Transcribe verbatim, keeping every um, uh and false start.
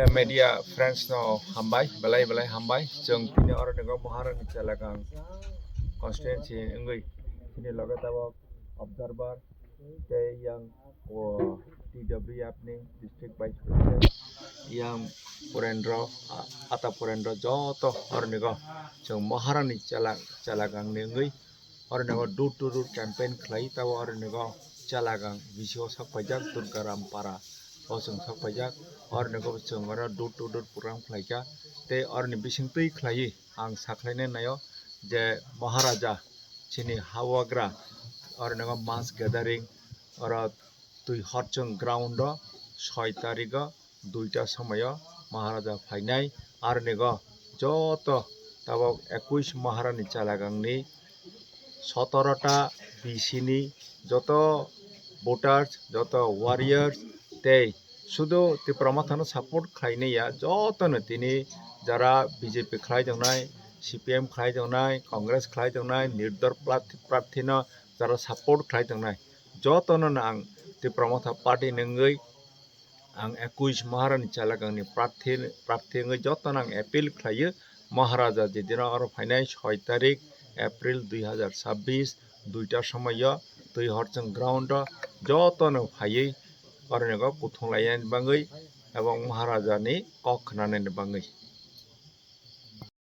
Media friends no hambai, belai belai hambai. Chwng tini oro ni go Maharani Chalakang constituency wngwi tini loge tabok observer tei yang o T W F ni district vice president yang Purendra, a- Ata Purendra joto oro ni go chwng Maharani Chalak Chalakang ni wngwi oro ni go door to door campaign khlai tabo oro ni go Chalakang bisio sok paijak Durgaram para o chwng sok paijak oro ni go chwng oro door to door program khlaika tei oro ni bising twi khlaiwi ang sakhlainai naio je Maharaja chini hawagra oro ni go mass gathering oro twi horchwng ground o soi tarik o duita somoio Maharaja phainai aro ni go joto tabok ekush Maharani Chalakang ni sotoro ta B C ni joto voters, joto warriors tei sudu Tipra Motha no support khlainai ya joto no tini jara B J P khlai tongnai, C P M khlai tongnai, Congress khlai tongnai, nirdol prarthi no jara support khlai tongnai joto no ang Tipra Motha party ni wngwi ang ekush Maharani Chalakang ni prarthi prarthi wngwi joto no ang appeal khlaio Maharaja je dino oro phainai soi tarik April dui hazar chabbish duita somoio twi horchwng ground o joto no phaiwi oro ni go kuthung laina bagwi ebong Maharaja ni kok khnanani bagwi.